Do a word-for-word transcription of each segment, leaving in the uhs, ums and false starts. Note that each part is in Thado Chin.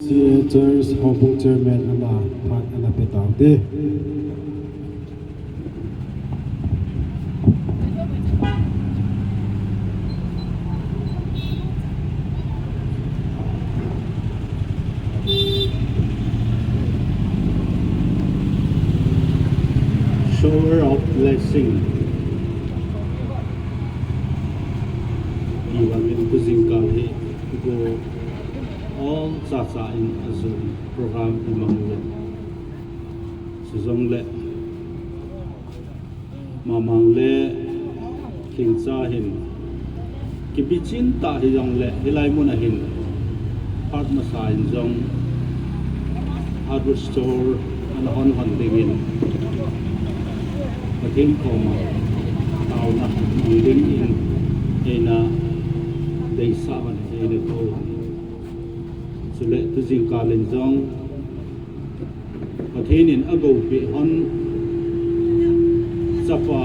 C A Church Houbung Chairman ana phat ana pe taute. Shower of blessing. Iwangin tujingkah hi go all chacha in a Zoom program i mang uve. Chujongle Mamang le Khingcha hin kibichin tah hijongle hilai mun a hin phat masa in jong hardware store ana hon hon dingin Pathen koma taona mang dingin eina deisah hon, eina kou hon. Chule tujingkah in jong Pathen in agoupeh hon chapa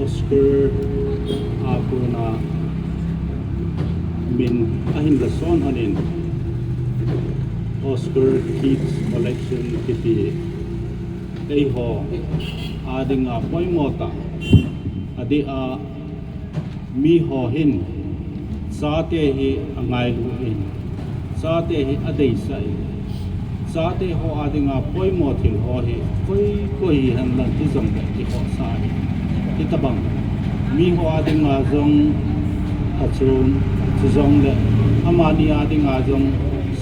Oscar a kona min ahin lason hon in Oscar Kids Collection kiti eiho adinga poimo tah, adeh a miho hin chate hi angailu in, chate hi adeisah in, chate ho adinga poimo thil ho hi koi koi hihen lang hijongle kikhohsah ahi. Hitobang miho adinga jong phachom, chujongle amani adinga jong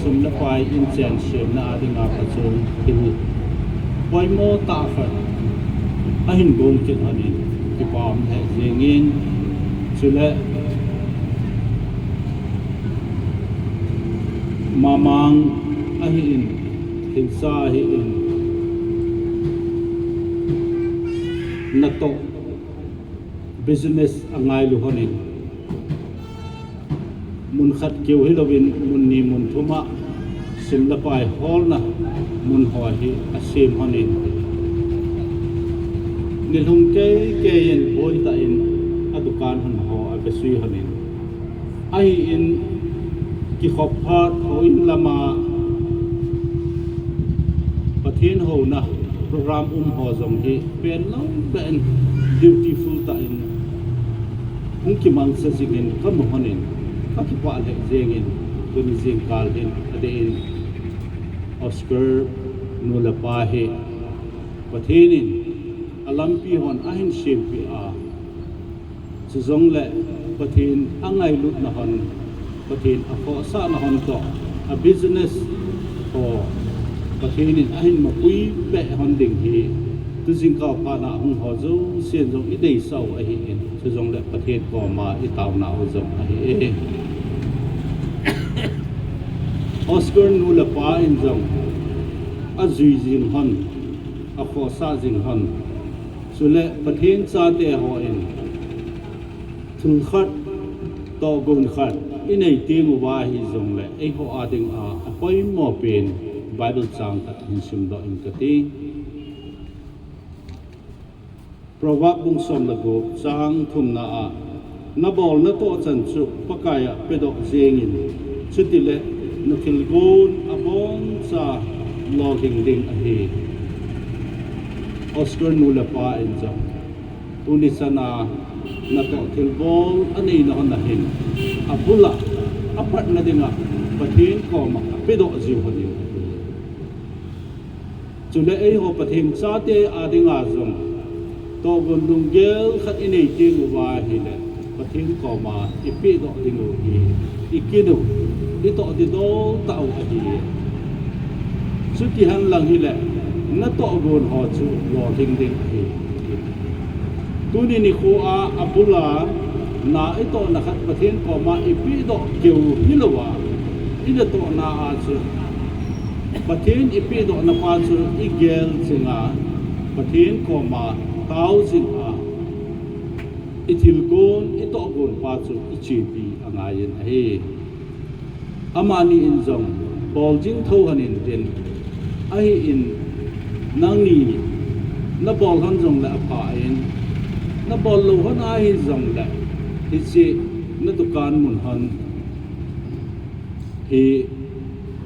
sum le pai inchen semna adinga phachom thil poimo tah khat ahin gong kit hon in kipah um lheh jengin, chule Mamang ahin, Khingcha ahin, natoh business angailu hon in, mun khat keu hilouvin mun ni mun thum a sum le pai holna mun ho hi asem hon in, nilhum kei kei in boitah in adukan hon ho avesui hon in, ahin kikhop phat houin lama Pathen houna program um ho jong hi pen lou beh in beautiful tah in hung kimangcha jingin kamu hon in kakipah lheh jengin, tuni jingkah hin adeh in Oscar nu le pa hi Pathen in alampi hon ahin sempeh a, chujongle Pathen angailutna hon, Pathen akhohsahna hon toh, a business ho Pathen in ahin mapui peh hon ding hi tujingkah phat a hung ho jousen jong ideisah u ahin, chujongle Pathen koma itaona u jong ahi e. Oscar nu le pa in jong ajui jing hon, akhohsah jing hon, chule Pathen chate hon thil khat, tohgon khat inei teng uva hijongle eiho adinga apoimo pen Bible chang khat hin simdoh in kati. Proverb bung som le gup chang thumna a, nabol natoh chan chu Pakai a pedoh jengin, chutile nathilgon aboncha lolhing ding ahi. Oscar nu le pa in jong tuni chana natoh thilbol aneina hon ahin, abula apatna dinga Pathen koma apedoh jiu hon in. Chule eiho Pathen chate adinga jong tohgon lunggel khat inei teng uva ahile Pathen koma ipehdoh dingu hi ikin u, itoh didol tah u ahi. Chutihen lang hile natohgon ho chu lolhing ding ahi. Tuni nikho a abula na itohna khat Pathen koma ipehdoh keu hilouva, inatohna a chu Pathen ipehdohna pa chu igel jinga, Pathen koma tao jinga, ithilgon, itohgon pa chu ichepi angaiyin ahi. Amani in jong bol jing tho hon intin, ahin nangni nabol hon jongle apha in, nabol lou hon ahi jongle hiche nadukan mun hon hi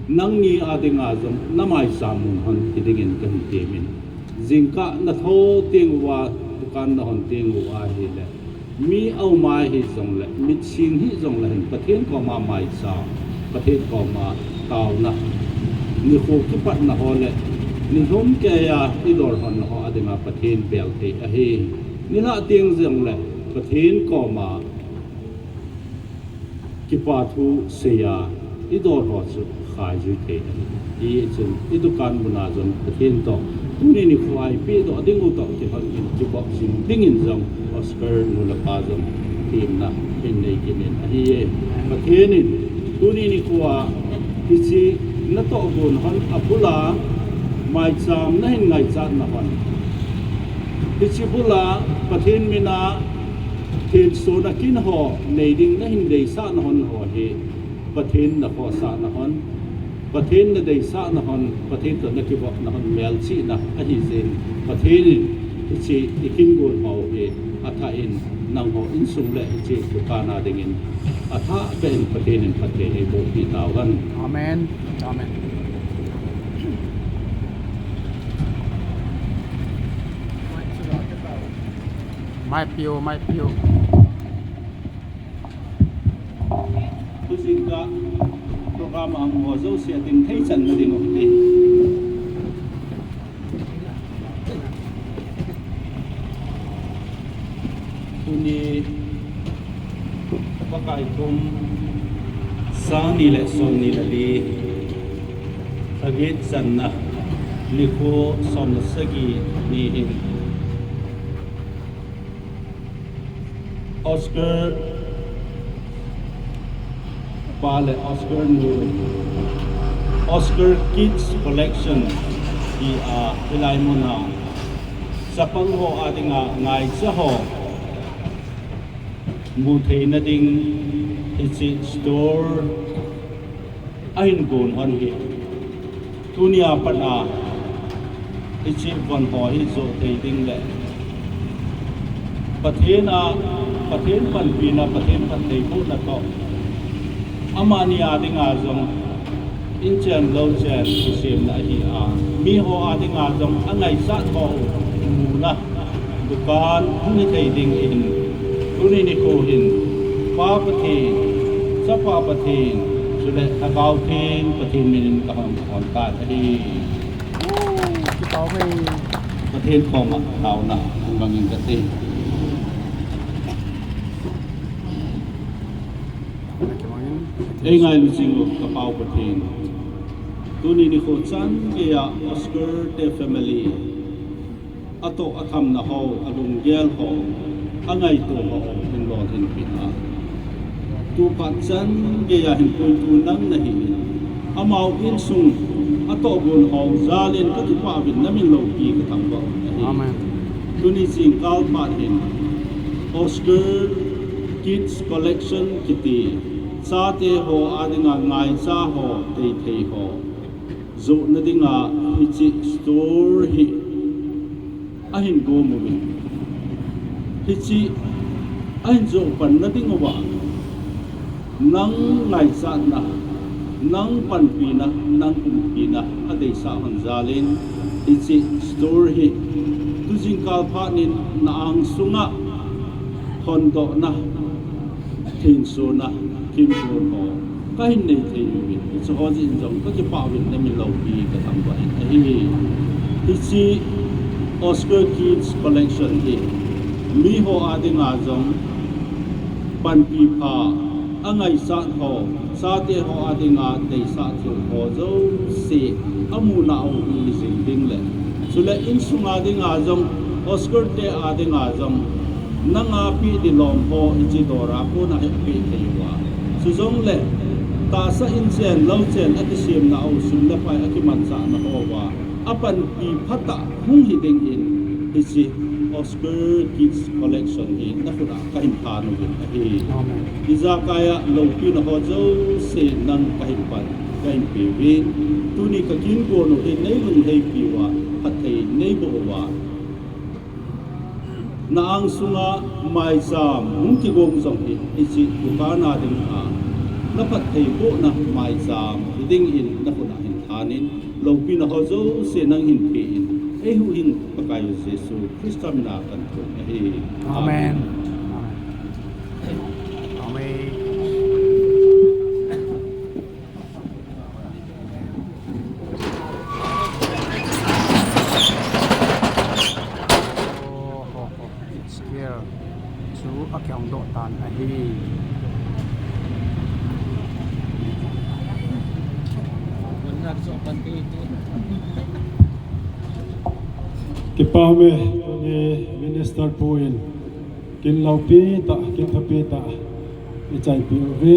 Nangni a dinga jong na maicham mun hon hi dingin kahin temin. Jingkah na tho teng uva, dukan na hon teng uva ahile, mi aumai hijongle, mitsin hijongle hin Pathen koma maicham, Pathen koma taona, nikho kipatna ho le, nilhum keiya i dol honna ho a dinga Pathen bel thei ahi. Nilhah teng jongle, Pathen koma kipa thu seiya i dol ho chu khai jui thei ahi. Hichun i dukan muna jong Pathen toh, tuni nikho a i pehdoh ding u toh kilhon in kibop jing dingin jong Oscar nu le pa jong temna hin nei kit in ahi. Pathen in tuni nikho a hiche na tohgon hon abul a maicham na hin ngaichat na hon, hiche bul a Pathen mina thenso na kin ho nei ding na hin deisah na hon ho hi, Pathen na khohsah na hon, Pathen na deisah na hon, Pathen toh na kibop na hon melchihna ahi jeh in, Pathen in hiche i kin gon ho hi athah in nangho insung le hiche dukan a dingin athah beh in Pathen in phatthei eiboh pi tauhen. Amen. Amen. Mai piu, mai piu. Tujingkah program a hung ho jouse a ding thei channa ding u hite. Tuni Pakai kum sang ni le som ni le li, lha get channa nikho som le sagi ni hin Oscar pa le Oscar nu, Oscar Kids Collection ti a hilai mun a chapang ho a dinga ngaicha ho mu theina ding hiche store ahin gon hon hi, tunia pat a hiche von ho hi joh thei ding le Pathen a, Pathen panpina, Pathen phattheibohna toh, amani a dinga jong inchen louchen kisemna ahi a, miho a dinga jong angaichat ho muna dukan hung hi thei ding in, tuni nikho hin Pa Pathen, Chapa Pathen, chule Lhagao Theng Pathen min in kahon, kahon tan ahi. Kipah e. Pathen koma taona hung mangin kate. Eingailu jing u ka Pa u Pathen, tuni nikho chan geiya Oscar te family atoh athamna ho, alunggel ho, angaito ho hin lolhinpin a, tu phat chan geiya hin puitu nang nahi in, amau insung atohgon ho jal in kakipah uvin, namin loupi kathangvah u ahi. Amen. Tuni jingkah phat hin Oscar Kids Collection kiti, chate ho a dinga ngaicha ho, teithei ho johna dinga hiche store hi ahin gom uvin, hiche ahin joh panna ding uva nang ngaichatna, nang panpina, nang umpina adeisah hon jal in, hiche store hi tujingkah phat in na angsunga hondohna, thensona, themgol ho kahin nei thei uvin, hiche ho jeh in jong kakipah uvin, namin loupi kathangvah in ahi. Hiche Oscar Kids Collection hi miho a dinga jong panpi pha, angaichat ho, chate ho a dinga deisah thil ho jouse amunau hi jing ding le, chule insunga dinga jong, Oscar te a dinga jong, nanga peh dilom ho hiche dora kona hepeh thei uva, chujongle tahsa inchen louchen akisemnau, sum le pai akimanchahna ho uva apanpi phatah hung hi dingin, hiche Oscar Kids Collection hi nakhut a kahin phan uvin ahi. Amen. Ijakai a loupina ho jouse nang kahin pan, kahin peuvin, tuni kakin gonu hi neilungheipi uva, phatthei neiboh uva, na angsunga maicham hung kigong jong hi, hiche dukan a dinga Naphattheibohna maicham hi dingin nakhut a hin thanin, loupina ho jouse nang hin pein, eihuhhing Pakaiyu Jesu Christa mina kathum ahi. Amen. Amen. Amen. It's here. Chu akihong doh tan ahi. Kipa me, tuni Minister pu in kin loupi tah, kin thupi tah ichaipi uve.